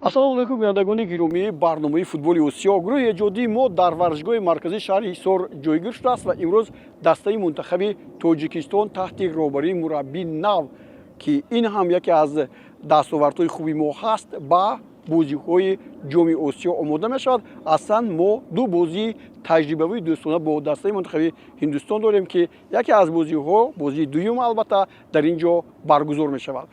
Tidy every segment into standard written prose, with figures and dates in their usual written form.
Ассалому алайкум, бинандагони гиромии барномаи футболи Осиё. Гурӯҳи эҷодии мо дар варзишгоҳи марказии шаҳри Ҳисор ҷойгир шудааст ва имрӯз дастаи мунтахаби Тоҷикистон таҳти роҳбарии мураббии нав, ки ин ҳам яке аз дастовардҳои хуби мо ҳаст, ба бозиҳои Ҷоми Осиё омода мешавад. Аслан мо ду бозии таҷрибавии дӯстона бо дастаи мунтахаби Ҳиндустон дорем, ки яке аз бозиҳо, бозии дуюм, албатта дар ин ҷо баргузор мешавад.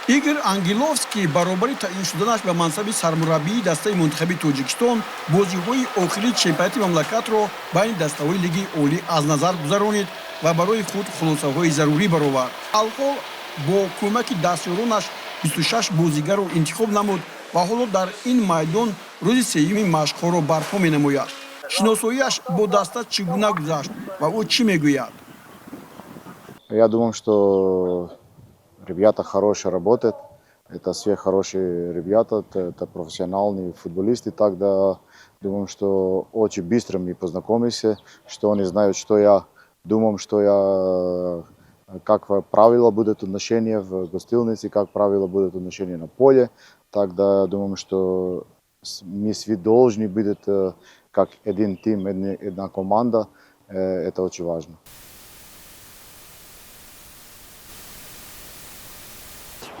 Игор Ангеловский баробари таъин шуданаш ба мансаби сармураббии дастаи мунтахаби Тоҷикистон бозиҳои охирии чемпионати мамлакатро байни дастаҳои Лигаи Олӣ аз назар гузаронид ва барои худ хулосаҳои зарурӣ баровард. Алҳол бо кӯмаки дастёронаш 26 бозигарро интихоб намуд ва ҳоло дар ин майдон рӯзи сеюми машқҳоро барпо менамояд. Шиносоиаш бо даста чӣ гуна гузашт ва ӯ чӣ мегӯяд? Я думаю, что ребята хорошо работают. Это все хорошие ребята, это профессиональные футболисты. Тогда думаю, что очень быстро мы познакомились, что они знают, что я думаю, что я, как правило будут отношения в гостинице, как правило будут отношения на поле. Тогда думаю, что мы все должны быть как один тим, одна команда. Это очень важно.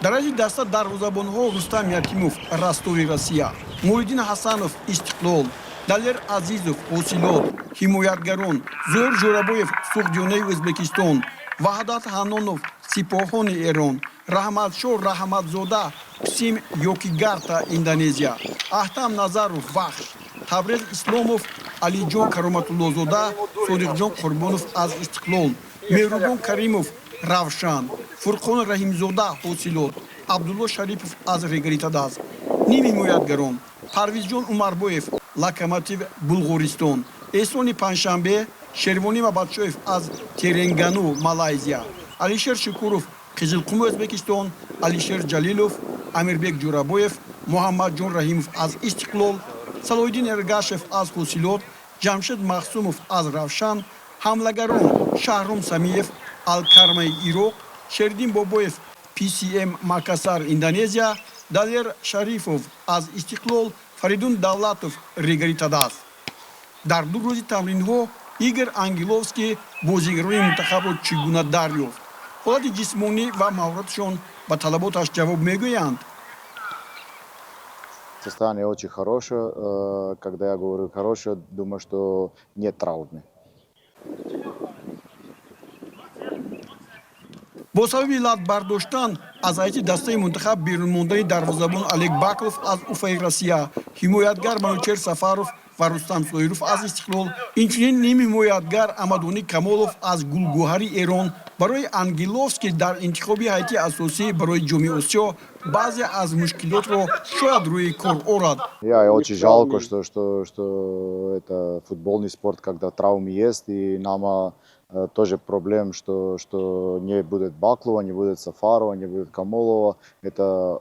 Дар ҳайати даста дарвозабонҳо: Рустам Ятимов, Ростови Россия, Муҳиддин Ҳасанов, Истиқлол, Далер Азизов, Ҳосилот. Ҳимоятгарон: Зоир Ҷӯрабоев, Суғдиёнаи Ӯзбекистон, Ваҳдат Ҳаннонов, Сипоҳони Эрон, Раҳматшоҳ Раҳматзода, Псим Йокигарта, Индонезия, Аҳтам Назаров, Вахш, Табрез Исломов, Алиҷон Кароматуллозода, Содиқҷон Қурбонов аз Истиқлол, Меҳрубон Каримов, Равшан, Фурқон Раҳимзода, Ҳосилот, Абдулло Шарипов аз Регаритадаз. Ним ҳимоятгарон: Парвизҷон Умарбоев, Локомотив Булғористон, Эҳсони Панҷшанбе, Шервонӣ Мабадшоев аз Теренгану, Малайзия, Алишер Шукуров, Қизилқуми Ӯзбекистон, Алишер Ҷалилов, Амирбек Ҷӯрабоев, Муҳаммадҷон Раҳимов аз Истиқлол, Салоҳиддин Эргашев аз Ҳосилот, Ҷамшед Махсумов аз Равшан. Ҳамлагарон: Шаҳром Самиев, Алкармаи Ироқ, Шердин Бобоев, ПСМ Макасар, Индонезия, Далер Шарифов аз Истиқлол, Фаридун Давлатов, Регаритадас. Дар 2 рӯзи тамринҳо Игор Ангеловский бозигарони мунтахабро чӣ гуна дарёфт? Ҳолати ҷисмонӣ ва маҳоратшон ба талаботаш ҷавоб мегӯянд? Состояние очень хорошее. Когда я говорю хорошее, думаю, что нет травмы. Бо сабаби лат бардоштан аз ҳайати дастаи мунтахаб берун мондани дарвозабон Олег Баклов аз Уфаи Россия, ҳимоятгар Манучер Сафаров ва Рустам Соиров аз Истиқлол, инчунин ним ҳимоятгар Амадонӣ Камолов аз Гулгӯҳари Эрон, барои Ангеловский дар интихоби ҳайати асосӣ барои Ҷоми Осиё баъзе аз мушкилотро шояд рӯи кор орад. Я очень жалко, что это футбольный спорт, когда травмы есть, и нам тоже проблем, что не будет Баклова, не будет Сафарова, не будет Камолова. Это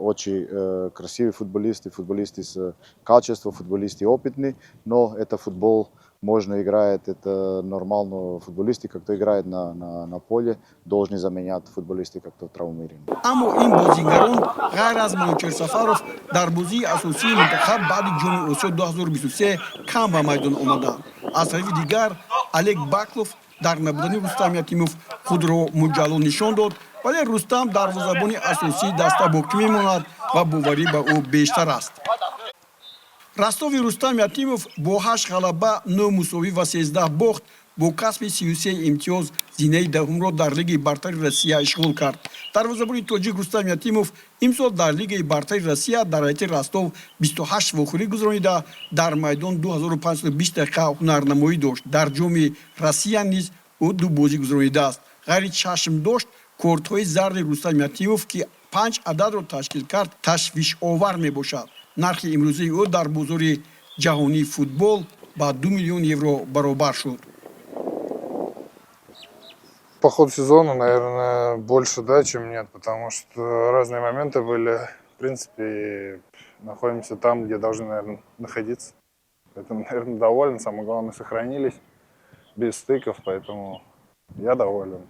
очень красивые футболисты, футболисты с качеством, футболисты опытные, но это футбол, можно играть, это нормально, футболисты, как-то играют на поле, должны заменять футболисты, как-то травмированы. Аммо ин бозигарон ғайр аз Манучер Сафаров дар бозии асосии мунтахаб баъди Ҷоми Осиё 2023 кам ба майдон омаданд. Аз тарафи дигар, Олег Баклов дар набудани Рустам Ятимов худро муҷалло нишон дод, вале Рустам дарвозабони асосии даста боқӣ мемонад ва боварӣ ба ӯ бештар аст. Ростови Рустам Ятимов бо ҳашт ғалаба, нӯ мусовӣ ва 13 бохт бо касби 33 имтиёз зинаи даҳумро дар Лигаи бартари Россия ишғол кард. Дарвозабони тоҷик Рустам Ятимов имсол дар Лигаи бартари Россия дар ҳайати Ростов 28 вохӯрӣ гузаронида, дар майдон 2520 дақиқа ҳунарнамоӣ дошт. Дар Ҷоми Россия низ ӯ ду бозӣ гузаронидааст. Ғайри чашм дошт кортҳои зарди Рустам Ятимов, ки панҷ ададро ташкил кард, ташвишовар мебошад. Нархи имрӯзаи ӯ дар бозори ҷаҳонии футбол ба 2 миллион евро баробар шуд. По ходу сезона, наверное, больше да, чем нет, потому что разные моменты были. В принципе, находимся там, где должны, наверное, находиться. Поэтому, наверное, доволен. Самое главное, сохранились без стыков, поэтому я доволен.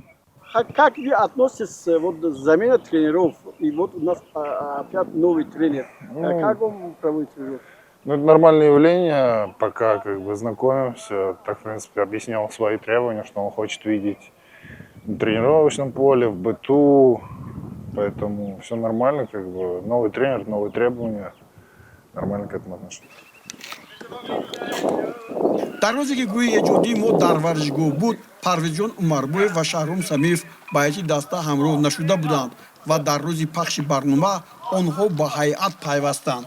Как вы относитесь вот замена тренеров? И вот у нас опять новый тренер. Ну, Как он проводит тренировки? Ну, это нормальное явление, пока как бы знакомимся. Так, в принципе, объяснял свои требования, что он хочет видеть на тренировочном поле, в быту. Поэтому все нормально, как бы новый тренер, новые требования. Нормально к этому отношусь. Дар рӯзе ки гурӯҳи эҷодии мо дар варзишгоҳ буд, Парвезҷон Умарбоев ва Шаҳром Самиев ба ҳайати даста ҳамроҳ нашуда буданд ва дар рӯзи пахши барнома онҳо ба ҳайат пайвастанд.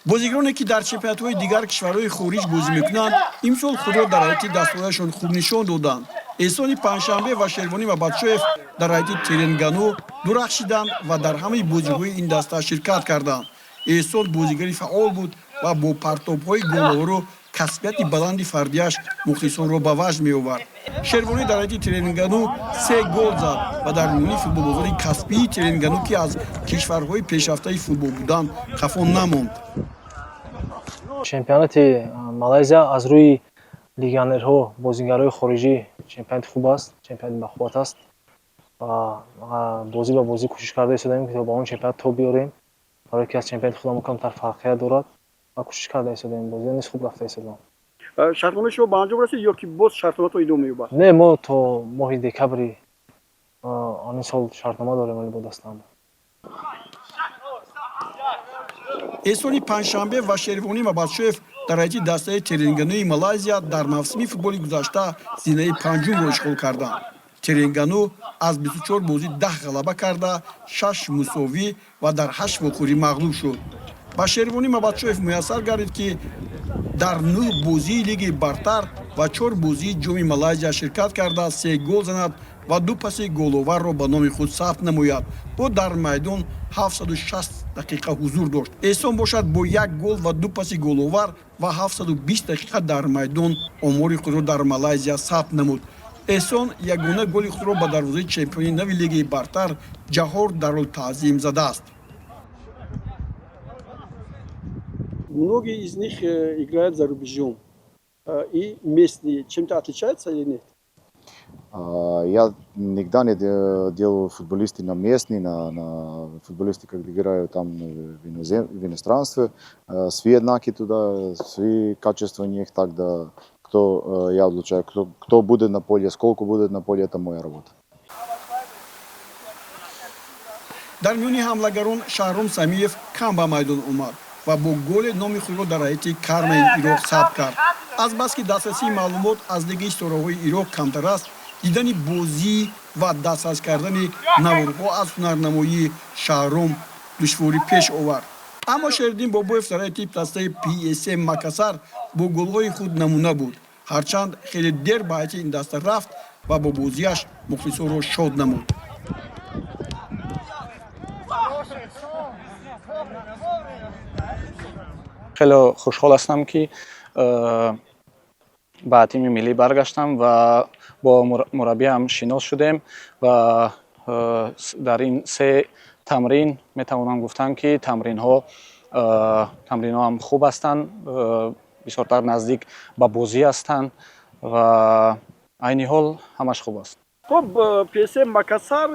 Бозигароне, ки дар чемпионатҳои дигар кишварҳои хориҷ бозӣ мекунанд, имсол худро дар ҳайати дастаҳояшон хуб нишон доданд. Эҳсони Панҷшанбе ва Шервонӣ Мабадшоев дар ҳайати Теренгану дурахшиданд ва дар ҳамаи бозиҳои ин даста ширкат карданд. Эҳсон бозигари фаъол буд ва бо партобҳои головору касбияти баланди фардиаш мухлисонро ба ваҷд меовард. Шервонӣ дар ҳайати Теренгану се гол зад ва дар миёни футболбозони касбии Теренгану, ки аз кишварҳои пешрафтаи футбол буданд, хафо намонд. Чемпионати Малайзия аз рӯи легионерҳо, бозигарҳои хориҷӣ чемпионати хуб аст, чемпионати бақувват аст ва бозӣ ба бозӣ кӯшиш карда истодаем, ки ба он чемпионат тоб биёрем, барое ки аз чемпионати худамон камтар фарқият дорад ва кӯшиш карда истодаем, бозиҳо низ хуб рафта истодаанд. Шартномаи шумо ба анҷом расид ё ки боз шартноматон идома меёбад? Не, мо то моҳи декабри ани сол шартнома дорем, вале бо дастаам. Эҳсони Панҷшанбе ва Шервонӣ Мабадшоев дар ҳайати дастаи Теренгануи Малайзия дар мавсими футболи гузашта зинаи панҷумро ишғол карданд. Теренгану аз 24 бозӣ 10 ғалаба карда, шаш мусовӣ ва дар ҳашт вохӯрӣ мағлуб шуд. Ба Шервонӣ Мабадшоев муяссар гардид, ки дар нӯҳ бозии Лигаи бартар ва чор бозии Ҷоми Малайзия ширкат карда, се гол занад ва ду паси головарро ба номи худ сабт намояд. Ӯ дар майдон 760 дақиқа ҳузур дошт. Эҳсон бошад, бо як гол ва ду паси головар ва 720 дақиқа дар майдон омори худро дар Малайзия сабт намуд. Эҳсон ягона голи худро ба дарвозаи чемпиони нави Лигаи бартар Ҷаҳор Дарултаъзим задааст. Многие из них играют за рубежом. И местные чем-то отличаются или нет? Я никогда не делаю футболисты на местные, на футболисты, как играют там в иностранстве. Все однаки туда, все качества у них, тогда кто я отлучаю, кто будет на поле, сколько будет на поле, это моя работа. Дар миёни ҳамлагарон Шаҳром Самиев кам ба майдон омад ва бо голе номи худро дар ҳайати Кармаи Ироқ сабт кард. Азбаски дастрасии маълумот аз Лигаи ситораҳои Ироқ камтар аст, дидани бозӣ ва дастрас кардани наворҳо аз ҳунарнамоии Шаҳром душворӣ пеш овард. Аммо Шериддин Бобоев дар ҳайати дастаи ПСМ Макасар бо голҳои худ намуна буд, ҳарчанд хеле дер ба ҳайати ин даста рафт ва бо бозиаш мухлисонро шод намуд. Хеле хушҳол ҳастам, ки ба тими миллӣ баргаштам ва бо мураббиам шинос шудем ва дар ин се тамрин метавонам гуфтан, ки тамринҳоам хуб ҳастанд, бисёртар наздик ба бозӣ ҳастанд ва айни ҳол ҳамаш хуб аст. Хуб, ПСМ Макасар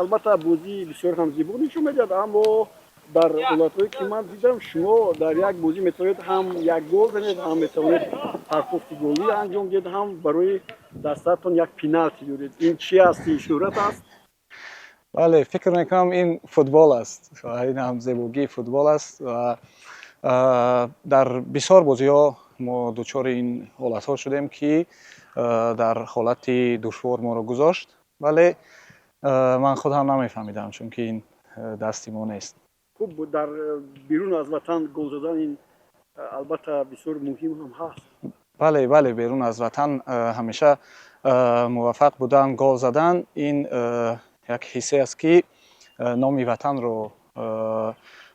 албатта бозии бисёр ҳам зебо нишон медиҳад, аммо дар ҳолатҳое ки ман дидам, шумо дар як бозӣ метавонед ҳам як гол занед, ҳам метавонед парпофти голӣ анҷом диҳед, ҳам барои дастаатон як пеналти биёред. Ин чи аст? Ин шӯҳрат аст? Бале, фикр мекунам, ин футбол аст, ин ҳам зебогии футбол аст ва дар бисёр бозиҳо мо дучори ин ҳолатҳо шудем, ки дар ҳолати душвор моро гузошт, вале ман худ ҳам намефаҳмидам, чунки ин дасти мо нест. Хуб, дар берун аз ватан гол задан ин албатта бисёр муҳим ҳам ҳаст. Бале, бале, берун аз ватан ҳамеша муваффақ будан, гол задан ин як ҳиссе аст, ки номи ватанро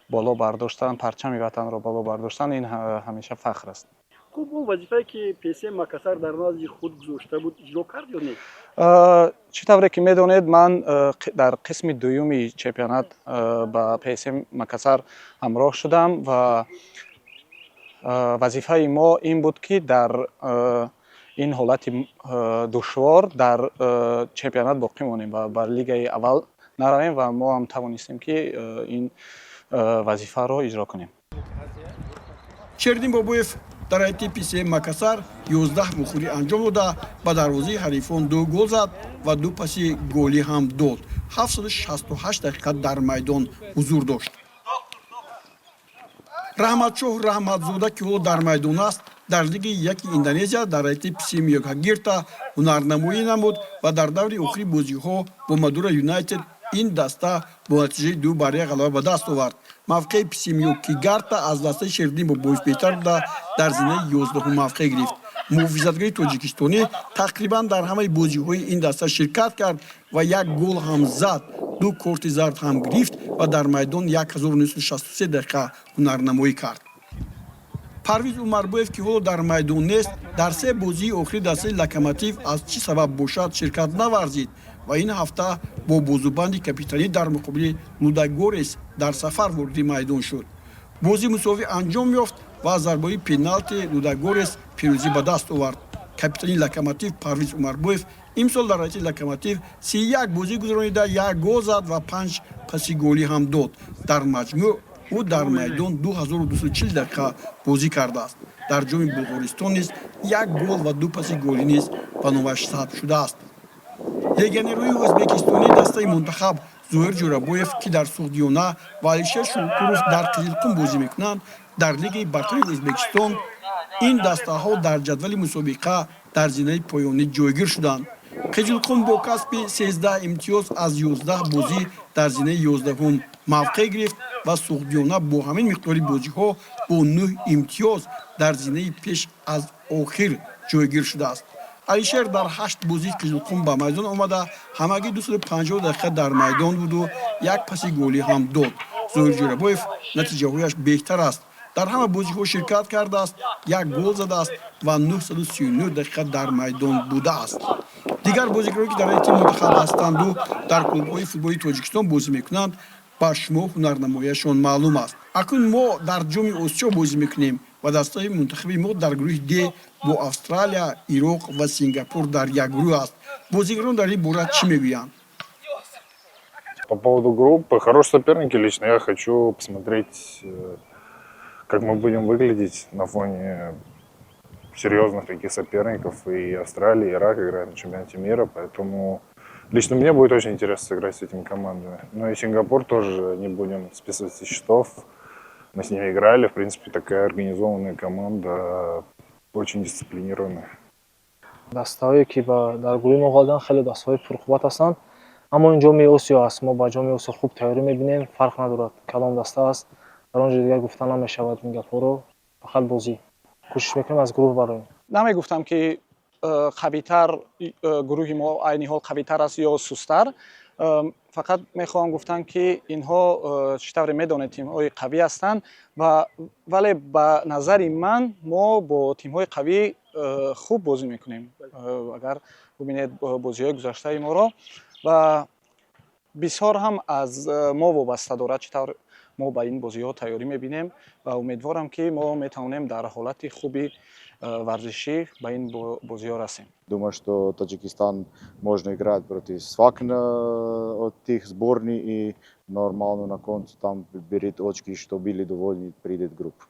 боло бардоштан, парчами ватанро боло бардоштан ин ҳамеша фахр аст. Хуб, он вазифае ки ПСМ Макасар дар назди худ гузошта буд, иҷро кард ё не? Чӣ тавре ки медонед, ман дар қисми дуюми чемпионат ба ПСМ Макасар ҳамроҳ шудам ва вазифаи мо ин буд, ки дар Ин ҳолати душвор дар чемпионат боқӣ монем ва ба лигаи аввал наравем ва мо ҳам тавонистем, ки ин вазифаро иҷро кунем. Шердин Бобоев дар ҳайати ПСМ Макасар 11 вохӯрӣ анҷом дода, ба дарвозаи ҳарифон ду гол зад ва ду паси голӣ ҳам дод. 768 дақиқа дар майдон ҳузур дошт. Раҳматшоҳ Раҳматзода, ки ҳоло дар майдон аст, дар Лигаи яки Индонезия дар ҳайати ПСМ Йокьякарта ҳунарнамоӣ намуд ва дар даври охири бозиҳо бо Мадура Юнайтед ин даста бо натиҷаи 2-1 ғалаба ба даст овард. Мавқеи ПСМ Йокьякарта аз дастаи Шердин Бобоев беҳтар буда, дар зинаи 11-ум мавқеъ гирифт. Муҳофизатгари тоҷикистонӣ тақрибан дар ҳамаи бозиҳои ин даста ширкат кард ва як гол ҳам зад, ду корти зард ҳам гирифт ва дар майдон 1963 дақиқа ҳунарнамоӣ кард. Парвиз Умарбоев, ки ҳоло дар майдон нест, дар се бозии охири дастаи Локомотив аз чӣ сабаб бошад ширкат наварзид ва ин ҳафта бо бозубанди капитанӣ дар муқобили Лудогорец дар сафар вориди майдон шуд. Бозӣ мусовӣ анҷом ёфт ва аз зарбаи пеналти Лудогорец пирӯзӣ ба даст овард. Капитани Локомотив Парвиз Умарбоев имсол дар ҳайати Локомотив 31 бозӣ гузаронида, як гол зад ва панҷ паси голӣ ҳам дод. Дар маҷмӯъ ӯ дар майдон 2240 дақиқа бозӣ кардааст. Дар Ҷоми Булғористон низ як гол ва ду паси голӣ низ ба номаш сабт шудааст. Легионерҳои ӯзбекистонӣ дастаи мунтахаб Зоир Ҷӯрабоев, ки дар Суғдиёна, ва Алишер Шукуров дар Қизилқум бозӣ мекунанд дар Лигаи бартари Ӯзбекистон. Ин дастаҳо дар ҷадвали мусобиқа дар зинаи поёнӣ ҷойгир шуданд. Қизилқум бо касби 13 имтиёз аз 11 бозӣ дар зинаи 11-ум мавқеъ гирифт ва Суғдиёна бо ҳамин миқдори бозиҳо бо 9 имтиёз дар зинаи пеш аз охир ҷойгир шудааст. Алишер дар ҳашт бозии Қизилқум ба майдон омада, ҳамагӣ 250 дақиқа дар майдон буду як паси голӣ ҳам дод. Зоир Ҷӯрабоев натиҷаҳояш беҳтар аст: дар ҳама бозиҳо ширкат кардааст, як гол задааст ва 939 дақиқа дар майдон будааст. Дигар бозигароне, ки дар ҳайати мунтахаб ҳастанду дар клубҳои футболи Тоҷикистон бозӣ мекунанд, ба шумо ҳунарнамоияшон маълум аст. Акнун мо дар Ҷоми Осиё бозӣ мекунем ва дастаи мунтахаби мо дар гурӯҳи Д бо Австралия, Ироқ ва Сингапур дар як гурӯҳ аст. Бозигарон дар ин бора чӣ мегӯянд? По поводу группы, хорошие соперники. Лично я хочу посмотреть, как мы будем выглядеть на фоне серьезных таких соперников. И Австралия, и Ирак играют на чемпионате мира, поэтому лично мне будет очень интересно сыграть с этими командами. Ну и Сингапур тоже не будем списывать со счетов. Мы с ними играли, в принципе, такая организованная команда, очень дисциплинированная. Дастаҳое, ки дар гурӯҳи мо ғолибанд, хеле дастаҳои пурқувват ҳастанд, аммо ин Ҷоми Осиё аст. Мо ба Ҷоми Осиё хуб тайёрӣ мебинем. Фарқ надорад, кадом даста аст, дар он ҷо дигар гуфта намешавад ин гапҳоро. Фақат бозӣ, кӯшиш мекунем, аз гурӯҳ бароем. Намегуфтам, ки қавитар гурӯҳи мо айни ҳол қавитар аст ё сустар. Фақат мехоҳам гуфтан, ки инҳо, чӣ тавре медонед, тимҳои қавӣ ҳастанд ва вале ба назари ман мо бо тимҳои қавӣ хуб бозӣ мекунем. Агар бубинед бозиҳои гузаштаи моро, ва бисёр ҳам аз мо вобаста дорад, чӣ тавр мо ба ин бозиҳо тайёрӣ мебинем, ва умедворам, ки мо метавонем дар ҳолати хуби варзишӣ ба ин бозиҳо расем. Думаю, что Таджикистан можно играть против свак от тех сборной и нормально на конце там берет очки, что были довольны, придет группу.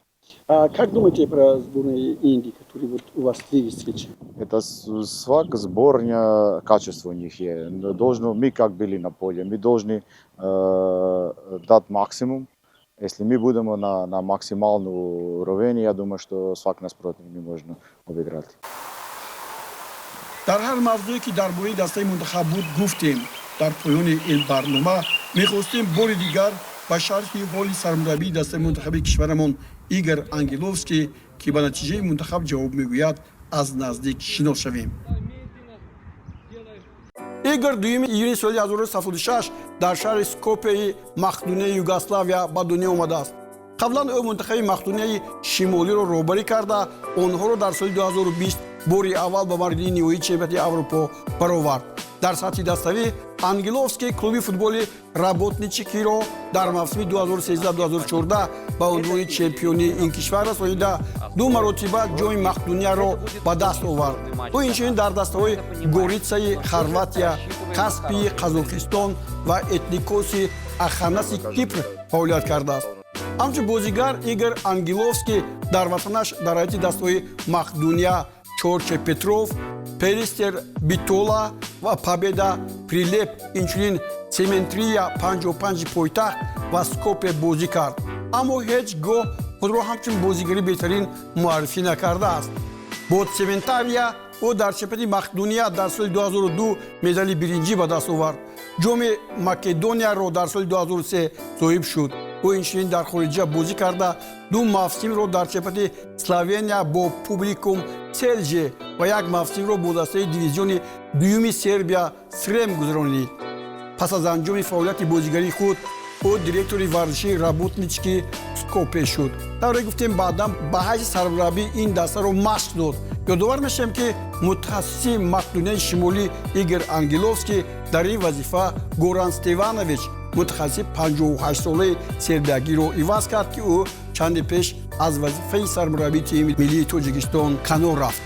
А как думаете про сборную Индии, которая вот у вас три встречи? Это свак сборня, качество у них есть. Но должно, мы как были на поле, мы должны дать максимум. Если мы будем на максимальную уровень, я думаю, что свак нас против не можно обыграть. Дар ҳар мавзӯе, ки дар бораи дастаи мунтахаб буд, гуфтем. Дар поёни ин барнома мехостем бори дигар ба шарҳи ҳоли сармураббии дастаи мунтахаби кишварамон Игор Ангеловский, ки ба натиҷаи мунтахаб ҷавоб мегӯяд, аз наздик шинос шавем. Игор 2 июни соли 1976 дар шаҳри Скопеи Мақдунияи Югославия ба дунё омадааст. Қаблан ӯ мунтахаби Мақдунияи Шимолиро роҳбарӣ карда, онҳоро дар соли 2020 бори аввал ба марҳилаи ниҳоии чемпионати Аврупо баровард. Дар сатҳи даставӣ Ангеловский клуби футболи Работничкиро дар мавсими 2013-2014 ба унвони чемпионии ин кишвар расонида. Ду маротиба Ҷоми Мақдунияро ба даст овард. Ӯ инчунин дар дастаҳои Горитсаи Хорватия, Каспии Қазоқистон ва Этникоси Аханаси Кипр фаъолият кардааст. Ҳамчун бозигар Игор Ангеловский дар ватанаш дар ҳайати дастаҳои Мақдуния, Чорче Петров, Перистер Битола ва Победа Прилеп, инчунин Цементрия 55 пойтахт ва Скопе бозӣ кард, аммо ҳеҷ гоҳ худро ҳамчун бозигари беҳтарин муаррифӣ накардааст. Бо Цементария ӯ дар чемпионати Мақдуния дар соли 2002 медали биринҷӣ ба даст овард, Ҷоми Македонияро дар соли 2003 соҳиб шуд. Ӯ инчунин дар хориҷа бозӣ карда, ду мавсимро дар чемпионати Словения бо Публикум Селже ва як мавсимро бо дастаи дивизиони дуюми Сербия Срем гузаронид. Пас аз анҷоми фаъолияти бозигарии худ ӯ директори варзишии Работнички Скопе шуд. Тавре гуфтем, баъдан ба ҳайси сармураббӣ ин дастаро машқ дод. Ёдовар мешавем, ки мутахассиси Мақдунияи Шимолӣ Игор Ангеловский дар ин вазифа Горан Стеванович, мутахассиси 58-солаи сербиягиро иваз кард, ки ӯ чанде пеш аз вазифаи сармураббии тими миллии Тоҷикистон канор рафт.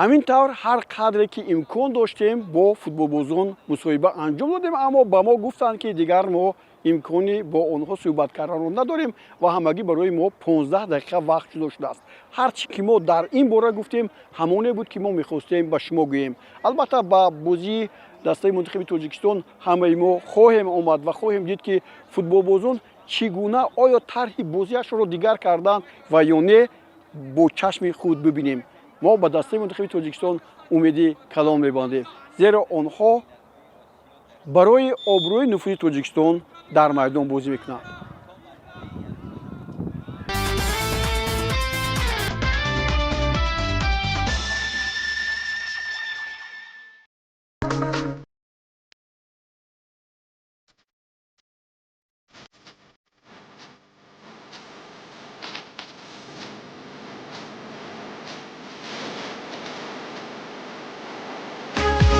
Ҳамин тавр, ҳар қадре ки имкон доштем, бо футболбозон мусоҳиба анҷом додем, аммо ба мо гуфтанд, ки дигар мо имкони бо онҳо суҳбат карданро надорем ва ҳамагӣ барои мо 15 дақиқа вақт ҷудо шудааст. Ҳар чӣ ки мо дар ин бора гуфтем, ҳамоне буд, ки мо мехостем ба шумо гӯем. Албатта, ба бозии дастаи мунтахаби Тоҷикистон ҳамаи мо хоҳем омад ва хоҳем дид, ки футболбозон чӣ гуна, оё тарҳи бозиашро дигар карданд ва ё не, бо чашми худ бибинем. Мо ба дастаи мунтахаби Тоҷикистон умеди калон мебандем, зеро онҳо барои обрӯи нуфузи Тоҷикистон дар майдон бозӣ мекунанд.